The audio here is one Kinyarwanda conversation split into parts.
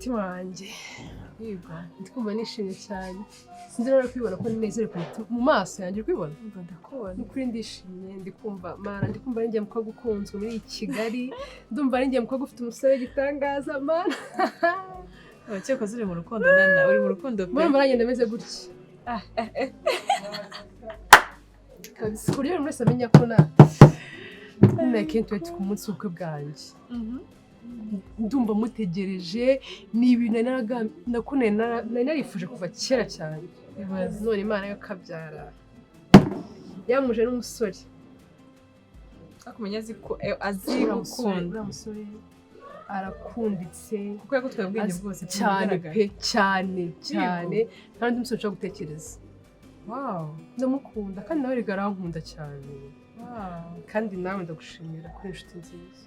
Mutima wanjye. Yego. Ndi kumva nishimye cyane. Sinzi rero kubibona ko nezerewe ku mutima, mu maso yanjye uri kubibona? Umva, ndakubona. Ni ukuri ndishimye, ndi kumva mana, ndi kumva ari njye mukobwa ukunzwe muri iyi Kigali. Ndumva ari njye mukobwa ufite umusore w'igitangaza, mana. Abakeka uri mu rukundo, Nana, uri mu rukundo pe. Murumva nanjye ndameze gutya kabisa, ku buryo buri wese amenya ko na can't wait ku munsi w'ubukwe bwanjye. Ndumva mutegereje. Ni ibintu nari narifuje kuva kera cyane. Ibaze. None Imana yo kabyara yamuje n'umusore. Akumenya azi ko azi Uriya musore, gukunda. uriya musore arakunditse. Kuko yagutwaye ubwenge bwose. Cyane. Bigaragara. Pe, cyane cyane, nta n'undi musore ushobora gutekereza. Ndamukunda kandi nawe rega arankunda cyane. Kandi nawe ndagushimira kuri inshuti nziza.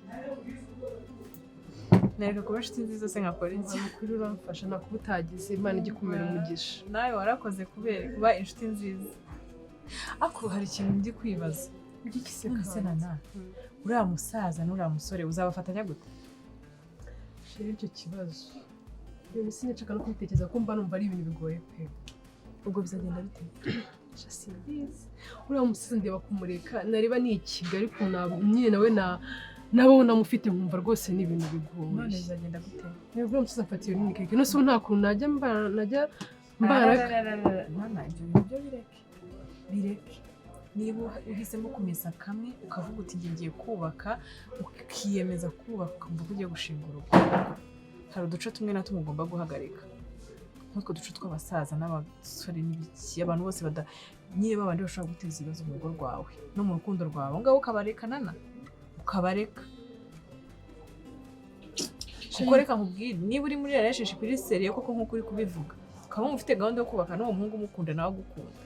Nareka kuba inshuti nziza se nkakora iki? Ukuri uramfasha, ntakuba utagize. Imana ijya ikumira umugisha. Nawe warakoze kubera kuba inshuti nziza. Ariko hari ikintu ndi kwibaza. Igiki se? None se Kandi? Nana, uriya musaza n'uriya musore uzabafatanya gute? Chérie, icyo kibazo ibintu sinashaka no kubitekereza ko mba numva ari ibintu bigoye pe. Ubwo bizagenda bite? Sha, simbizi. Uriya musaza ndeba kumureka, nareba ni i Kigali ukuntu nyine nawe na nabo namufite, nkumva rwose ni ibintu bigoye. None bizagenda gute? Niba uriya musaza amfatiye runini keke, none se ubu nta kuntu najya mbana? Nana, ibyo bintu byo bireke, bireke. Niba uhisemo kumesa kamwe ukavuga uti "Njye ngiye kubaka", ukiyemeza kubaka, ukumva ko ugiye gushinga urugo, hari uduce tumwe na tumwe ugomba guhagarika, nk'utwo duce tw'abasaza n'abasore n'ibiki, abantu bose bada nyine babandi bashobora guteza ibibazo mu rugo rwawe no mu rukundo rwawe. Aho ngaho ukabareka, Nana, ukabareka. Kuko reka nkubwire, niba uri muri relationship iri sérieux koko nk'uko uri kubivuga, ukaba ufite gahunda yo kubaka n'uwo muhungu, umukunda nawe agukunda,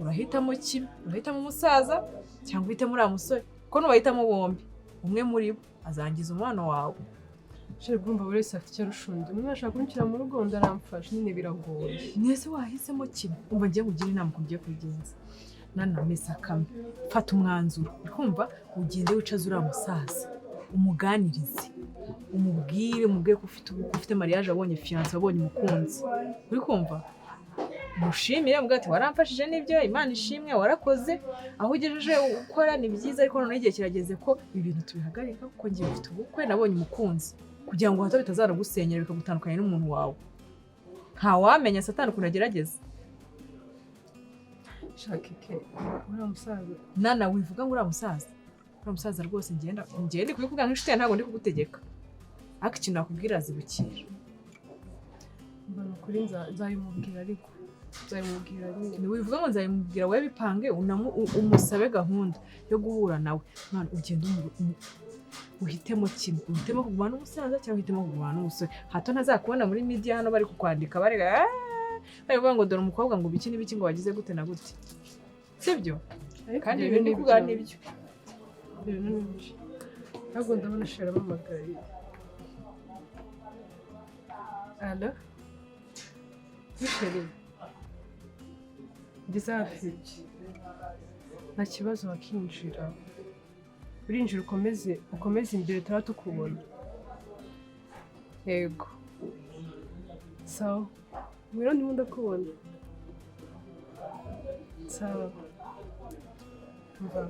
urahitamo kimwe: urahitamo umusaza cyangwa uhitemo uriya musore. Kuko nubahitamo bombi, umwe muri bo azangiza umubano wawe. Chérie, urumva buri wese afite icyo arusha undi. Umwe ashaka kunshyira mu rugo, undi aramfasha nyine, biragoye. Mwese wahisemo kimwe. Umva, ngiye kugira inama ukuntu ugiye kubigenza. Nana, mesa kamwe, fata umwanzuro, uri kumva? Ugende wicaze uriya musaza, umuganirize, umubwire ko ufite ubukwe, ufite mariage, wabonye fiancé, wabonye umukunzi, uri kumva? Mushimire, mubwire ati "Waramfashije, nibyo, Imana ishimwe, warakoze, aho ugejeje ukora ni byiza, ariko noneho igihe kirageze ko ibi bintu tubihagarika, kuko ngiye mfite ubukwe, nabonye umukunzi", kugira ngo hato bitazanagusenyera bikagutandukanya n'umuntu wawe. Ntawamenya Satani ukuntu agerageza. Shaka ke uriya musaza. Nana, wivuga ngo uriya musaza, uriya musaza rwose. Ngenda ngenda ndi kubikubwira nk'inshuti yawe, ntabwo ndi kugutegeka, ariko ikintu nakubwira, zibukira. Mbona ukuri nzabimubwira, ariko nzabimubwira nyine. Wivuga ngo nzabimubwira. Wowe bipange, umusabe gahunda yo guhura nawe. Mwana, ugende uhitemo kimwe: uhitemo kugumana n'umusaza cyangwa uhitemo kugumana n'umusore. Hato ntazakubona muri media hano bari kukwandika, bari bari kuvuga ngo "Dore umukobwa", ngo ibiki n'ibiki, ngo wagize gute na gute. Sibyo? Ariko Kandi ibyo ibintu ndi ni kuvuga byo. nibyo. Ibyo bintu ni byo. Ahubwo ndabona chéri ampamagaye. Allo, chéri, ngeze hafi, nta kibazo, wakinjira. Urinjira, ukomeze, ukomeze imbere, turaba tukubona. Yego, sawa, ngwino, ndimo ndakubona. Sawa. Umva,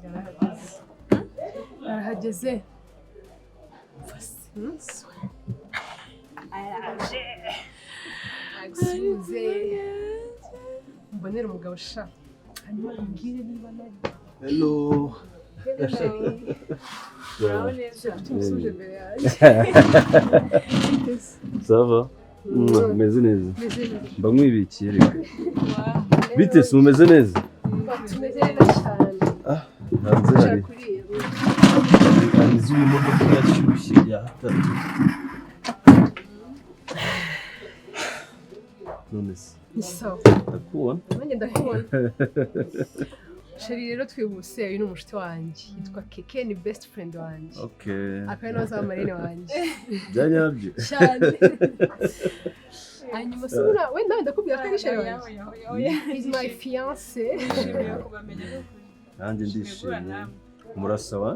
yarahageze, arahageze. Araje agusuhuze, mbonere umugabo sha, hanyuma umbwire niba nari Hello. Uraho neza. Tumusuje imbere yanjye. Ça va? Umeze neza? Meze neza. Mba nkwibikiye reka. Bite se, umeze neza? Tumeze neza cyane. Hanze hari Shaka kuriya. Hari izuba, imodoka yashyushye ya hatatu. None se? Ni sawa. Ndakubona. Nanjye ndakubona, chéri. Rero twihuse, uyu ni umushuti wanjye yitwa Keke, ni best friend wanjye. Akaba ari nawe azaba marraine wanjye. Bya nyabyo? Cyane. Hanyuma se ubura we nawe ndakubwira ko ari chéri wanjye, he's my fiance. Nishimiye kubamenya n'ukuri. Nanjye Nishimiye guhura ndishimye. namwe. Murasaba?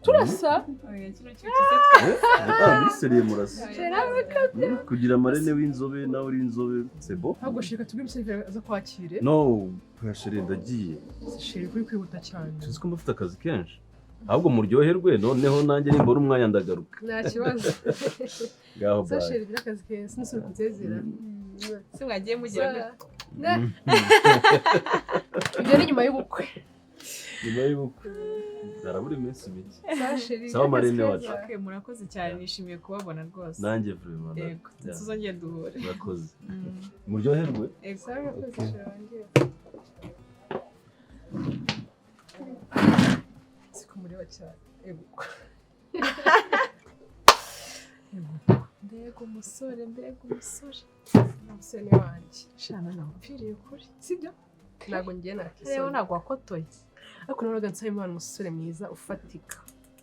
Turasa. Oya, kino cyukize. Ah, muri sérieux murasa. Chéri. Kugira marraine w'inzobe nawe uri inzobe, c'est beau. Ntabwo shika tubwire umuseriveri aza kwakire. No, oya chérie, ndagiye. Chéri, kuri kwihuta cyane. Tuzi ko mba akazi kenshi. Ahubwo muryoherwe, noneho nanjye nimbona umwanya ndagaruka. Nta kibazo. Ngaho, Sa bye. Chéri, gira akazi keza, nusubira kunsezera. Se mwagiye mugira gute? Ibyo ni nyuma y'ubukwe. Nyuma y'ubukwe harabura iminsi mike. Sa chéri. Sawa, marraine wacu. Okay, murakoze cyane, nishimiye kubabona rwose. Nanjye vraiment. Yego, tuzongere duhure. Murakoze, muryoherwe. Yego. Sawa, murakoze, chéri wanjye. Siko mureba cyane. Yego. Mbega umusore, mbega umusore! Umusore ni wanjye. Shana, namupfiriye ukuri. Sibyo, ntabwo ngiye Rero nakisoni. Ntabwo wakotoye. Ariko nabonaga nsaba Imana umusore mwiza ufatika.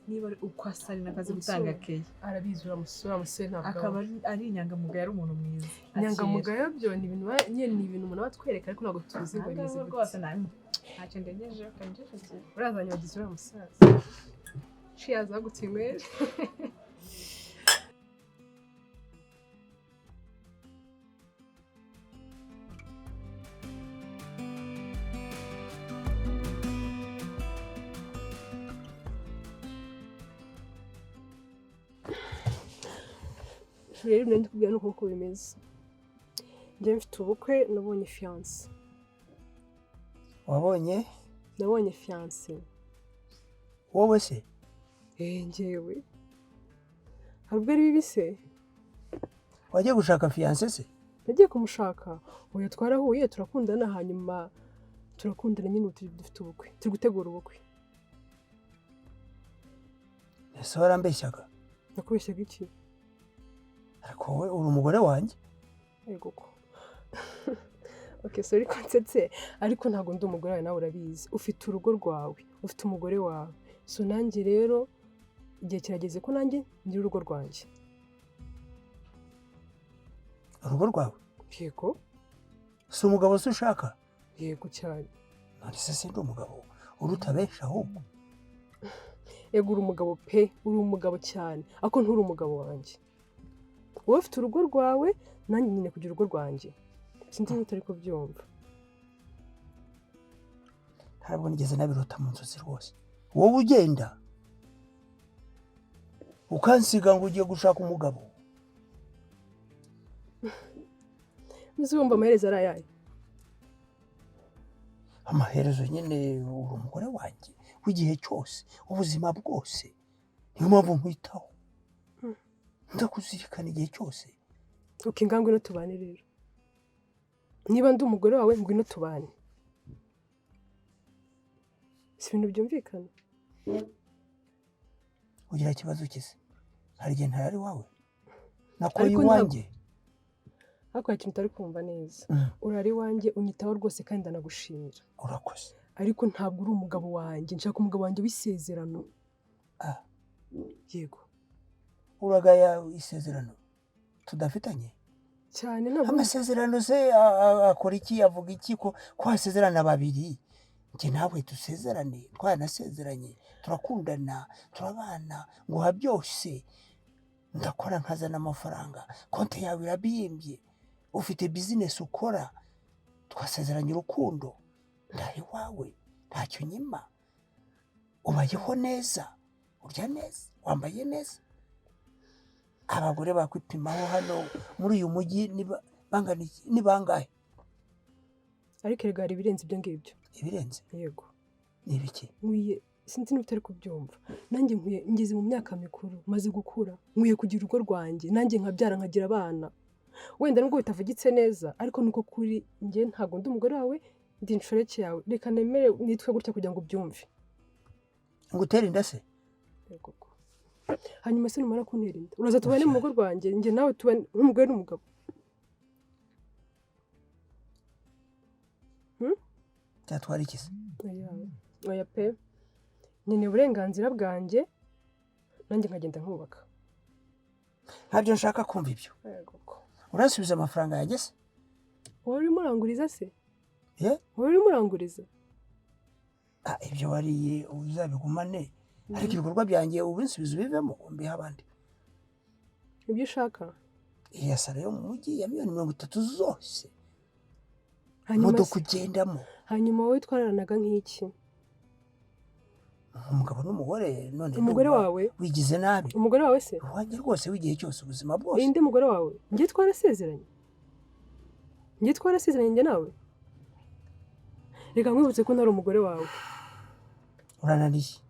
Niba ari uko asa, ari n'akazi Umusore. gutanga keya. Arabizi uriya musore, uriya musore ntabwo Akaba ari inyangamugayo, ari umuntu mwiza. Inyangamugayo byo ni ibintu nyine ni ibintu umuntu aba atwereka, ariko ntabwo tuzi ngo bimeze Ahangaha gute. Rwose ntacyo ndengejeho kanjejeje. Urazanye wagize uriya musaza. Cheers, agutinywere. Rero nari ndikubwira nuko uko bimeze, njye mfite ubukwe, nabonye fiancé. Wabonye? Nabonye fiancé. Wowe se? Eh, njyewe. Hari ubwo ari bibi se? Wagiye gushaka fiancé se? Nagiye kumushaka? Oya, twarahuye turakundana, hanyuma turakundana nyine, ubu turi dufite ubukwe, turi gutegura ubukwe. Ese warambeshyaga? Nakubeshyaga iki? Ariko wowe uri umugore wanjye. Yego ko. Okay, sorry ko nsetse, ariko ntabwo ndi umugore wawe, nawe urabizi. Ufite urugo rwawe, ufite umugore wawe. So nanjye rero igihe kirageze ko nanjye ngira urugo rwanjye. Urugo rwawe? Yego. Si umugabo se ushaka? Yego cyane. None se sindi umugabo uruta benshi ahubwo? Yego, uri umugabo pe, uri umugabo cyane, ariko nturi umugabo wanjye. Wowe ufite urugo rwawe, nanjye nyine kugira urugo rwanjye. Sinzi niba utari kubyumva. Ntabwo nigeze nabirota mu nzozi rwose. Wowe ugenda ukansiga ngo ugiye gushaka umugabo. Uzi wumva amaherezo ari ayahe? Amaherezo nyine uri umugore wanjye w'igihe cyose, ubuzima bwose. Niyo mpamvu nkwitaho, ndakuzirikana igihe cyose. Okay, ngaho ngwino tubane rero. Niba ndi umugore wawe, ngwino tubane. Si ibintu byumvikana? Ugira ikibazo kize, hari igihe ntarari iwawe nakoye Ariko ntabwo- iwanjye. Ariko hari ikintu utari kumva neza. Urari iwanjye, unyitaho rwose kandi ndanagushimira. Urakoze. Ariko ntabwo uri umugabo wanjye. Nshaka umugabo wanjye w'isezerano. Ah. Yego. Uragaya isezerano tudafitanye? Cyane, ntabwo. Amasezerano se akora iki, avuga iki, ko hasezerana babiri? Njye nawe dusezerane, twanasezeranye, turakundana, turabana, nguha byose, ndakora nkazana amafaranga, konti yawe irabyimbye, ufite business ukora, twasezeranye urukundo, ndari iwawe ntacyo nyima, ubayeho neza, urya neza, wambaye neza. Abagore bakwipimaho hano muri uyu mujyi bangana iki? Ni bangahe? Ariko erega hari ibirenze ibyo ngibyo. Ibirenze? Yego. Ni ibiki? Nkwiye, sinzi niba utari kubyumva, nanjye nkwiye, ngeze mu myaka mikuru, maze gukura, nkwiye kugira urugo rwanjye, nanjye nkabyara, nkagira abana. Wenda nubwo bitavugitse neza, ariko nuko kuri njye ntabwo ndi umugore wawe, ndi inshoreke yawe. Reka nemere nitwe gutya kugira ngo ubyumve. Ngo utere inda se? Yego ko. Hanyuma se numara kuntera inda, uraza tubane mu rugo rwanjye, njye nawe tubane nk'umugore n'umugabo? Byatwara iki se? Oya, oya pe, nkeneye uburenganzira bwanjye, nanjye nkagenda nkubaka. Ntabyo nshaka kumva ibyo. Yego ko. Uransubiza amafaranga yanjye se? Wowe urimo uranguriza se? Ye? Wowe urimo uranguriza? Ah, ibyo wariye uzabigumane. Ariko ibikorwa byanjye ubinsubiza ubivemo mbiha abandi. Ibyo ushaka? Iya salo yo mu mujyi ya miliyoni 30 zose, Hanyuma imodoka ugendamo. Hanyuma wowe twararanaga nk'iki? Umugabo n'umugore, none Umugore ndumva wawe? wigize nabi. Umugore wawe se? Wanjye rwose w'igihe cyose, ubuzima bwose. Inde mugore wawe? Njye twarasezeranye? Njye twarasezeranye, njye nawe? Reka nkwibutse ko ntari umugore wawe. Urananiye.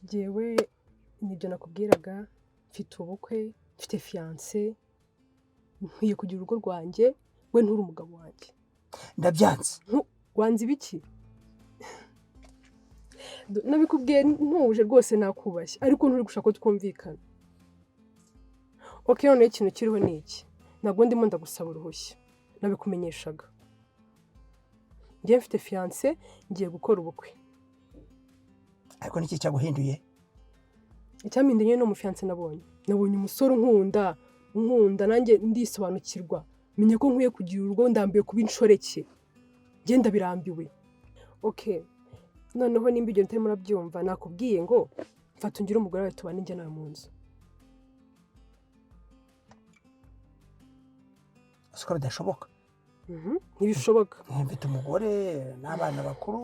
Njyewe nibyo nakubwiraga, mfite ubukwe, mfite fiancé, nkwiye kugira urugo rwanjye. We nturi umugabo wanjye. Ndabyanze. Wanze ibiki? Nabikubwiye ntuje rwose, nakubashye, ariko nturi gushaka ko twumvikana. Okay, noneho ikintu kiriho ni iki: ntabwo ndimo ndagusaba uruhushya, nabikumenyeshaga. Njyewe mfite fiancé, ngiye gukora ubukwe. Ariko niki cyaguhinduye? Icyampinduye nyine ni umufiancé nabonye. Nabonye umusore unkunda, nanjye ndisobanukirwa, menya ko nkwiye kugira urugo. Ndambiwe kuba inshoreke, njye ndabirambiwe. Okay, noneho nimba ibyo mutarimo murabyumva, nakubwiye ngo mfata ungire umugore wawe, tubane njye nawe mu nzu. Uzi ko bidashoboka? Ntibishoboka? Mfite umugore n'abana bakuru,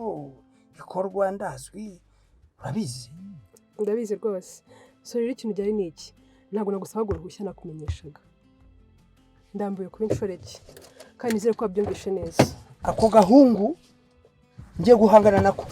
bikorwa ndazwi, urabizi. Ndabizi rwose. So rero ikintu gihari ni iki: ntabwo nagusabaga uruhushya, nakumenyeshaga. Ndambiwe kuba inshoreke, kandi nizere ko wabyumvishe neza. Ako gahungu ngiye guhangana nako.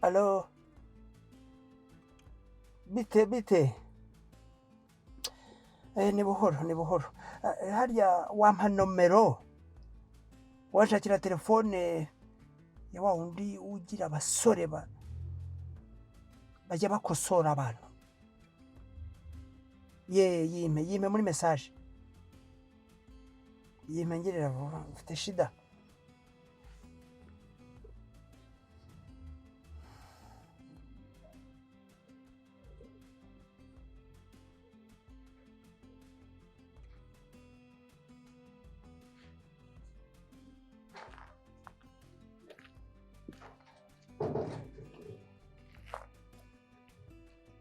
Alo, bite bite? Ni buhoro, ni buhoro. Harya wampa nomero, wanshakira telefone ya wa wundi ugira abasore bajya bakosora abantu? Ye, yime, yime muri message, yime ngirira vuba, mfite shida.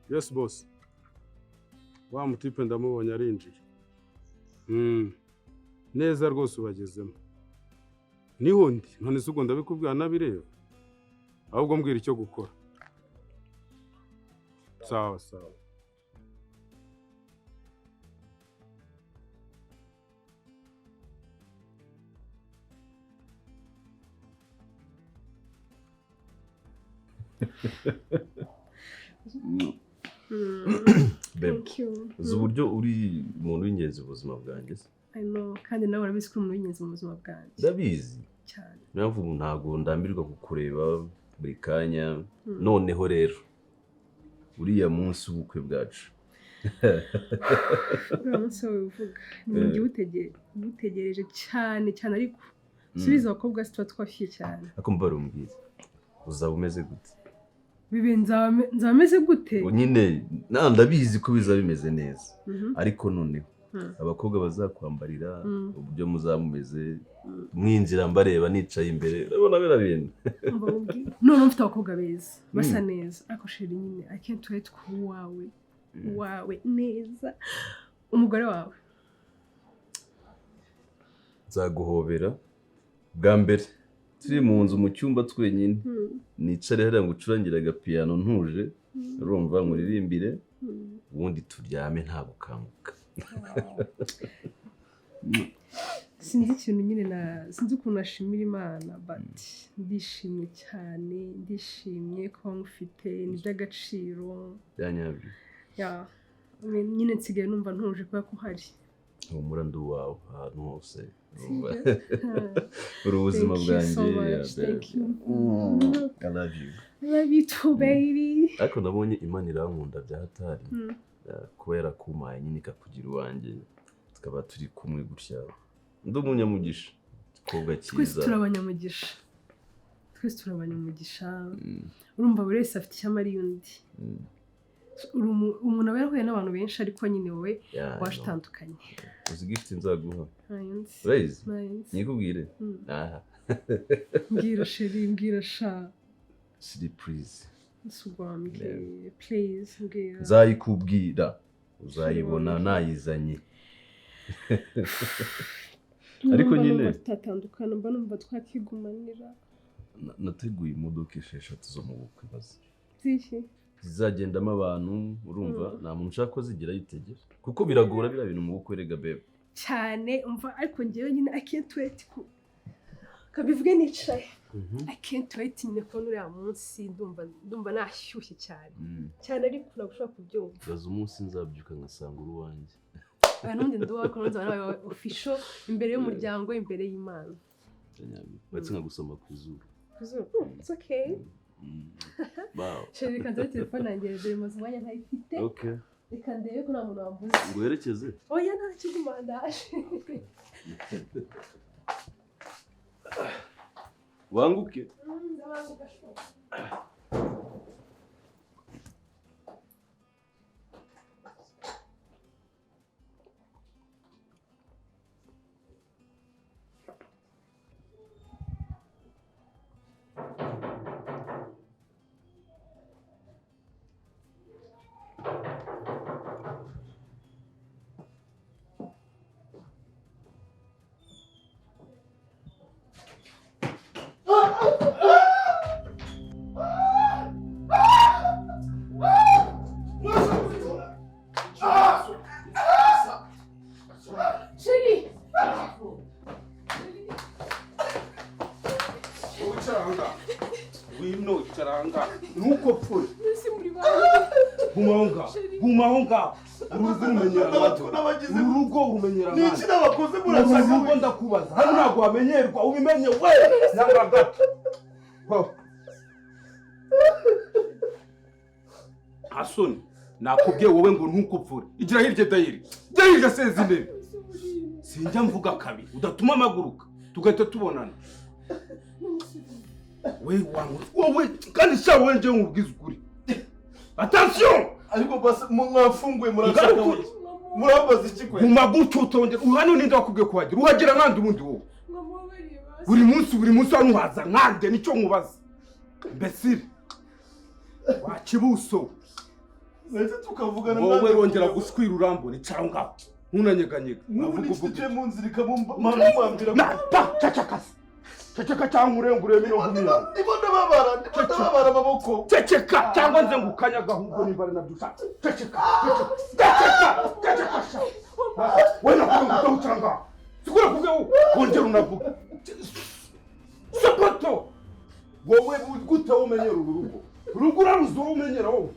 Yes boss. Wa mutipe ndamubonye arinjiye. Neza rwose ubagezemo. Niho ndi, none se ubwo ndabikubwira nabireba? Ahubwo mbwira icyo gukora. Sawa sawa. Babe, Thank you. uzi uburyo uri umuntu w'ingenzi mu buzima bwanjye se? I know, kandi nawe urabizi ko uri umuntu w'ingenzi mu buzima bwanjye. Ndabizi. Cyane. Niyo mpamvu ntabwo ndambirwa kukureba buri kanya. Noneho rero uriya munsi w'ubukwe bwacu, Uriya munsi wawe uvuga ni njye uwutegereje cyane cyane, ariko subiza, abakobwa si tuba twashyuye cyane. Ariko mbara umbwire, uzaba umeze gute? Bibe, nzaba meze gute? Ngo nyine ndabizi ko bizaba bimeze neza, ariko noneho abakobwa bazakwambarira, uburyo muzaba mumeze mwinjira mbareba nicaye imbere, urabona biriya bintu. Umva nkubwire. None mfite abakobwa beza basa neza, ariko chéri nyine I can't wait kuba uwawe, uwawe neza, umugore wawe. Nzaguhobera bwa mbere turi mu nzu, mu cyumba twenyine, nicare hariya ngo ucurangire agapiyano ntuje, urumva, nkuririmbire, ubundi turyame nta gukanguka. Sinzi ikintu nyine na sinzi ukuntu nashimira Imana, but ndishimye cyane, ndishimye kuba ngufite, ni iby'agaciro. Bya nyabyo. Yeah. I mean, nyine nsigaye numva ntuje kubera ko uhari. Humura, ndi uwawe ahantu hose. Uri ubuzima Thank you so bwanjye. much. Yeah, Thank you. I love you. I love you too, baby. Ariko nabonye Imana irankunda bya hatari. Yeah, kuba yarakumpaye nyine ikakugira uwanjye, tukaba turi kumwe gutya, ndi umunyamugisha, igikobwa Twese cyiza. turi abanyamugisha, twese turi abanyamugisha. Urumva, buri wese afite icyo amariye undi. Umuntu aba yarahuye n'abantu benshi, ariko nyine wowe Yeah, I know. waje utandukanye. Uzi gift nzaguha? Ntayo nzi. Urayizi? Ntayo nzi. Nikubwire? Aha. Mbwira chéri, mbwira sha. Surprise. Ese ubwo wambwiye? Please, mbwira. Nzayikubwira, uzayibona nayizanye. Ariko Mba nyine numva tutatandukana, mba numva twakigumanira. Nateguye imodoka esheshatu zo mu bukwe, bazi Ziki? zizagendamo abantu, urumva, nta muntu ushaka ko zigira yitegera, kuko biragora biriya bintu mu bukwe rega, bebe. Cyane. Umva, ariko njyewe nyine I can't wait ku kabivuge nicaye. I can't wait nyine kubona uriya munsi. Ndumva nashyushye cyane cyane, ariko ntabwo ushobora kubyumva. Baza umunsi nzabyuka ngasanga uri uwanjye. Aya, n'ubundi ndi uwawe, kuko nzaba official imbere y'umuryango, imbere y'Imana. Uretse nkagusoma ku izuru. Ku izuru. It's okay. Wow. Chéri, reka nzane telefone yanjye, dore maze umwanya ntayifite. Okay. Reka ndebe ko nta muntu wambuze. Nguherekeze? Oya, nta kiguma, ndaje. Wanguke. Ndabanguka sho. Chéri. Wicara ahangaha, wino, icara ahangaha, ntuko pfure. Mbese muri banki? Guma aho ngaho, guma aho ngaho. Urugo urumenyera abandi, urugo urumenyera Ni abandi. iki n'abakozi Uru murashaka? rugo ndakubaza, hano ntabwo wamenyerwa, ubimenye we nanga gato. Ho. Nta soni, nakubwiye wowe ngo ntukupfure. Igira hirya dayiri, jya hirya, seza intebe. Sinjya mvuga kabiri, udatuma amaguruka tugahita tubonana. We wangu wowe, kandi sha wowe, njyewe nkubwize ukuri, attention. Ariko basi mwafunguye, murashaka Ngaruka. iki? Murambaza iki kwe? Guma gutyo, utongera hano. Ninde wakubwiye kuhagera? Uhagera nkande ubundi wowe? Buri munsi, buri munsi hano uhaza nkande? Nicyo nkubaza, mbesire wakibuso. Ndetse tukavugana. Wowe wongera gushwira urambona. Icara aho ngaho, ntunanyeganyega. Nk'ubu Avuga ni uvuga. iki mu nzira ikamumwambira? Na pa, ceceka se, ceceka cyangwa urengure 40. Ndimo ndababara, ndimo ndababara amaboko. Ceceka cyangwa nze ngukanyaga ahubwo, niba ari nabyo ushaka. Ceceka, ceceka, ceceka sha. We, nakubwiye ngo udahucara ngaho, sikura kubwiye wowe, wongera unavuga sokoto. Wowe gute wowe umenyera uru rugo? Urugo uraruzi wowe? Umenyera wowe?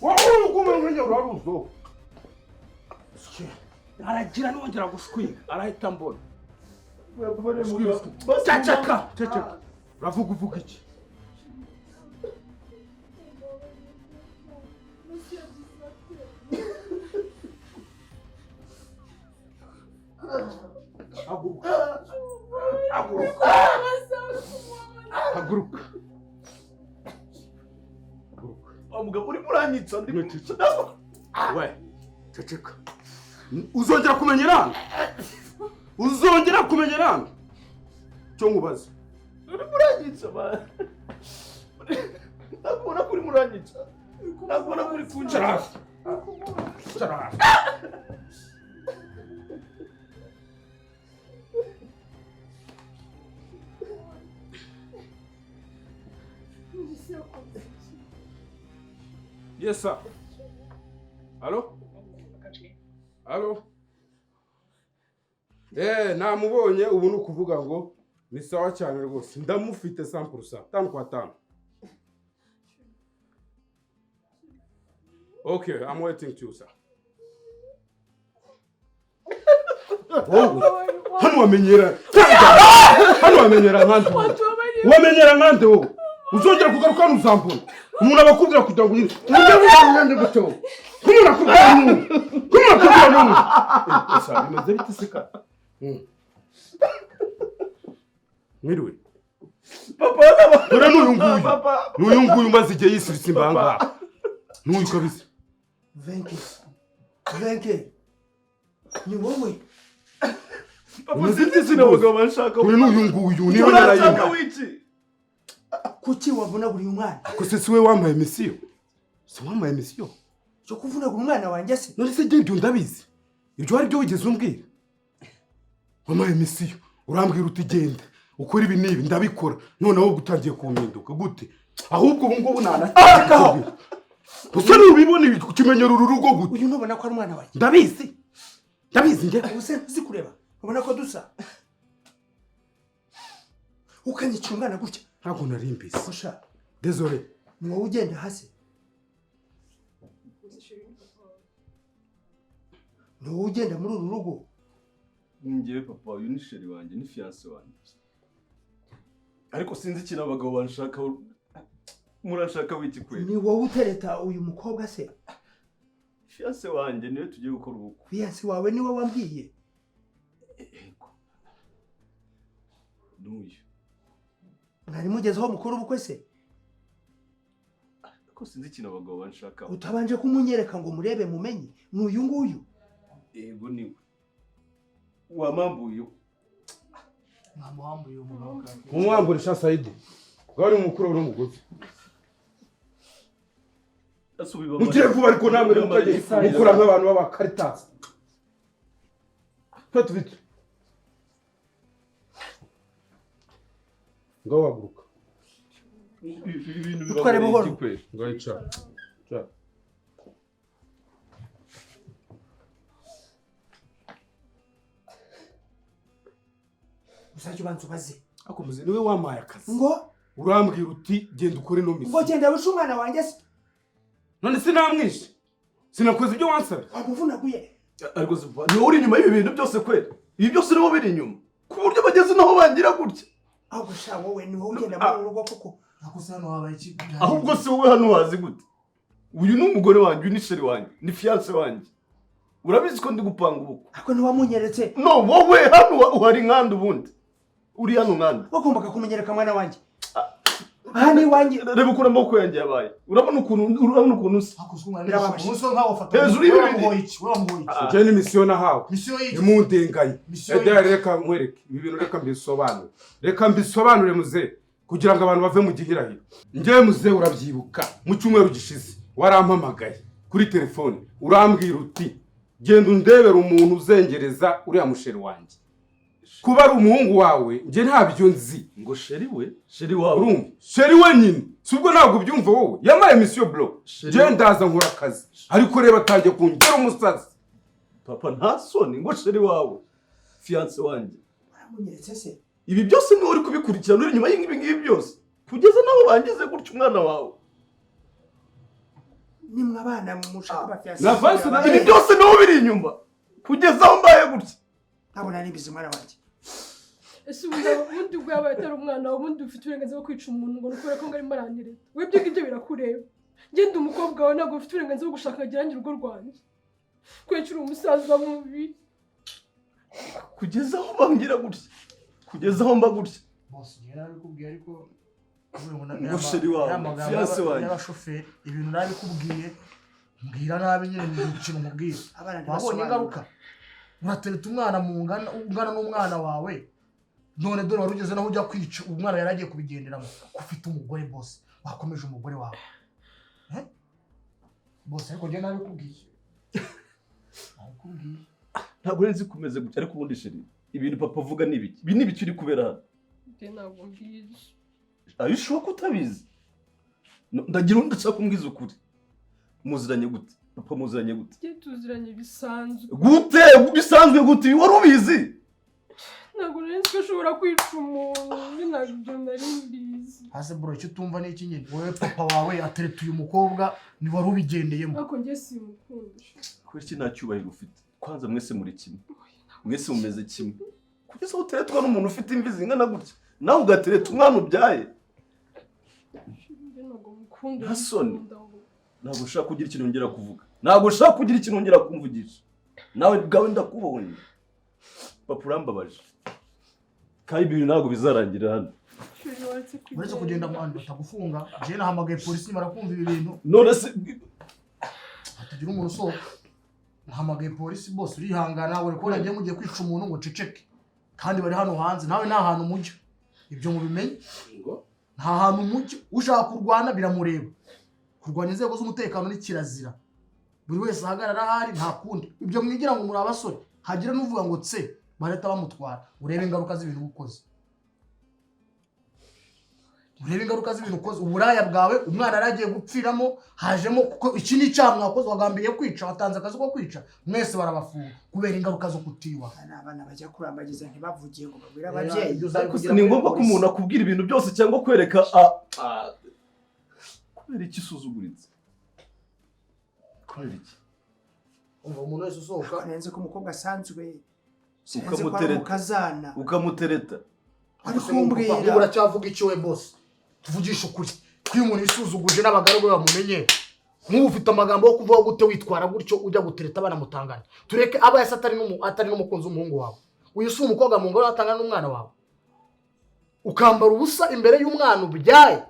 Wowe urugo umenyera uraruzi wowe? Aragira nongera gushwira arahita mbona. Ceceka, ceceka. Uravuga, uvuga iki? Haguruka, haguruka, haguruka. Wa mugabo, urimo uranyica, ndi Ceceka we, ceceka. Uzongera kumenyera hano, uzongera kumenyera hano, cyo nkubaza. Urimo uranyica man, nakubona ko urimo uranyica, nakubona ko uri kunyica. Icara hasi, icara hasi. Yes, sir. Allô? Allô? Namubonye ubu, ni ukuvuga ngo ni sawa cyane rwose, ndamufite 100%, tanu kwa tanu. Okay, I'm waiting to you, sir. Wowe hano wamenyera, hano wamenyera nkande, wamenyera nkande wowe. Uzongera kugaruka hano uzambona. Umuntu aba akubwira kugira ngo ujye ugende gute wowe? Kumura akubwira n'ubu, kumura akubwira n'ubu. Esa bimeze bite se ka? Mwiriwe. Papa, dore n'uyu nguyu. N'uyu nguyu umaze igihe yisiritse imbanga. N'uyu kabisa. Venke. Venke. Ni wowe. Papa, sinzi sinavuga banshaka. Dore n'uyu nguyu niwe narayinka wiki. Kuki wavunagura uyu mwana? Ko se siwe wampaye misiyo? Si wampaye misiyo? Cyo kuvunagura umwana wanjye se? None se ibyo ndabizi. Ibyo hari byo wigeze umbwira? Wampaye misiyo, urambwira uti genda ukora ibi n'ibi ndabikora. None wowe utangiye kumpinduka gute? Ahubwo ubu ngubu nanatakaho. Gusa nubibona ukimenyera uru rugo gute? Uyu ntubona ko ari umwana wanjye? Ndabizi. Ndabizi njye. Ubuse nzi kureba. Ubona ko dusa. Ukanyica umwana gutya. Ntabwo nari mbizi. Osha. Désolé. Ni wowe ugenda hasi. Ni wowe ugenda muri uru rugo. Njyewe papa, uyu ni chéri wanjye, ni fiancé wanjye. Ariko sinzi ikintu abagabo banshaka, murashaka wiki kweli? Ni wowe utereta uyu mukobwa se? Fiancé wanjye niwe tugiye gukora ubukwe. Fiancé wawe niwe wambwiye? Yego. N'uyu. Mwari mugezeho mukora ubukwe se? Ariko sinzi ikintu abagabo banshaka. Utabanje kumunyereka ngo murebe mumenye ni uyu nguyu? Yego niwe. Wamambuye. Nkamuhambuye umugabo. Umwambure sha Saidi. Bwari umukuru n'umugozi. Mugire vuba ariko namwe mukajye mukora nk'abantu b'aba Caritas. Faites vite. Ngaho haguruka. Ibintu Utware buhoro. Ngaho icara. Icara. Uzajya ubanza ubaze. Akomuze niwe wampaye akazi. Ngo urambwira uti genda ukore no misi. Ngo genda wice umwana wanjye se? None sinamwishe. Sinakoze ibyo wansabye. Wamuvunaguye. Ariko ni wowe uri inyuma y'ibi bintu byose kweli? Ibi byose nibo biri inyuma. Ku buryo bageze naho bangira gutya. Ahubwo sha wowe ni wowe ugenda muri uru rugo koko. Ahubwo si wowe hano wazi gute? Uyu ni umugore wanjye, uyu ni chéri wanjye, ni fiancé wanjye. Urabizi ko ndi gupanga ubukwe. Ako ntiwamunyeretse. No, wowe hano uhari nkandi ubundi. Uri hano nkandi. Wagombaga kumunyereka mwana wanjye. Aha ni iwanjye. Reba ukuntu amaboko yanjye yabaye. Urabona ukuntu usa. Hejuru y'ibindi. Njye ni misiyo nahawe. Nimundenganye. Edari reka nkwereke. Ibi bintu reka mbisobanure. Reka mbisobanure muze kugira ngo abantu bave mu gihirahiro. Njye muze urabyibuka mu cyumweru gishize warampamagaye kuri telefone urambwira uti genda undebera umuntu uzengereza uriya musheri wanjye. Kuba ari umuhungu wawe njye ntabyo nzi. Ngo chéri we? Chéri wawe? Urumva? Chéri we nyine. Si ubwo ntabwo ubyumva wowe. Yamaye misiyo bro. Njye ndaza nkora akazi. Ariko reba atangiye kungera umusazi. Papa nta soni ngo chéri wawe. Fiancé wanjye. Waramunyeretse se? Ibi byose niwe uri kubikurikirana uri inyuma y'ibi ngibi byose. Kugeza naho bangize gutya umwana wawe. Nimwe abana mushaka ba fiancé. Ibi byose niwe biri inyuma. Kugeza aho mbaye gutya. Ntabwo nari mbizi mwana wanjye. Ese ubundi ubwo yabaye atari umwana wawe, ubundi ufite uburenganzira bwo kwica umuntu ngo nukubera ko ngo arimo arantereta. We ibyo ngibyo birakureba. Ngende umukobwa wawe ntabwo ufite uburenganzira bwo gushaka nkagira urugo rwanjye. Kubera uri umusaza mubi. Kugeza aho bangira gutya. Kugeza aho mba gutya. Boss, njye narabikubwiye ariko ngo chéri wawe, fiancé wanjye. N'abashoferi ibintu nabikubwiye mbwira nabi nyine ni ikintu nkubwira. Wabonye ingaruka. Uratereta umwana mungana ungana n'umwana wawe. None dore wari ugeze naho ujya kwica umwana yaragiye kubigenderamo. Ufite umugore boss, wakomeje umugore wawe. Boss ariko njye nabikubwiye. Nabikubwiye. Ntabwo nzi kumeze gutya ariko ubundi chéri ibintu papa avuga ni ibiki? Ibi ni ibiki uri kubera hano? Njye ntabwo mbizi. Ayo ushoboka utabizi. Ndagira undi ndashaka kumbwiza ukuri. Muziranye gute? Papa muziranye gute? Njye tuziranye bisanzwe. Gute? Bisanzwe gute? Wari ubizi? Ntabwo nari nzi ko ashobora kwica umuntu, ntabwo nari mbizi. Hasi bro, icyo utumva ni iki nyine? Wowe papa wawe atereta uyu mukobwa ni wari ubigendeyemo. Ariko njye simukunda. Kubera iki nta cyubahiro ufite? Kwanza mwese muri kimwe. Mwese mumeze kimwe. Kugeza aho uteretwa n'umuntu ufite imvi zingana gutya, nawe ugatereta umwana ubyaye. Ntabwo mukunda. Nta soni. Ntabwo ushaka kugira ikintu wongera kuvuga, ntabwo ushaka kugira ikintu wongera kumvugisha. Nawe ubwawe ndakubonye, papa, urambabaje, kandi ibintu ntabwo bizarangira hano. Uretse kugenda mu bantu batagufunga, njyewe nahamagaye polisi nimara kumva ibi bintu. None se? Hatagira umuntu usohoka, nahamagaye polisi. Bose urihangana, uri kubona ngiye mugiye kwica umuntu ngo ceceke, kandi bari hano hanze. Nawe nta hantu mujya, ibyo mubimenye, nta hantu mujya. Ushaka kurwana biramureba, kurwanya inzego z'umutekano ni kirazira. Buri wese ahagarara ahari, nta kundi. Ibyo mwigira ngo muri abasore, hagira n'uvuga ngo tse, barahita bamutwara. Urebe ingaruka z'ibintu uba ukoze, urebe ingaruka z'ibintu ukoze. Uburaya bwawe, umwana yari agiye gupfiramo, hajemo kuko iki ni icyaha mwakoze. Wagambiriye kwica, watanze akazi ko kwica, mwese barabafunga kubera ingaruka zo kutiyubaha. Ni abana bajya kurambagiza ntibavugiye ngo babwire Eh, ababyeyi. ibyo uzabivugira Ni kuri ngombwa ko polisi. umuntu akubwira ibintu byose cyangwa kwereka kubera iki usuzuguritse? Kubera iki? Umva, umuntu wese usohoka. Nzi ko umukobwa asanzwe, sinzi ko ari Ukamutereta. umukazana. Ukamutereta. Ari Niba kumbwira. uracyavuga iki we? Bose tuvugishe ukuri, ko iyo umuntu yisuzuguje n'abagaragu be bamumenye. Nk'ubu ufite amagambo yo kuvuga gute, witwara gutyo, ujya gutereta abana mutangana? Tureke aba yasa atari n'umukunzi w'umuhungu wawe. Uyu si umukobwa mu ngoro atangana n'umwana wawe, ukambara ubusa imbere y'umwana ubyaye,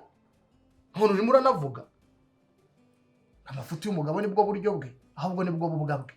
none urimo uranavuga amafuti y'umugabo. Nibwo buryo bwe, ahubwo nibwo bubwa bwe.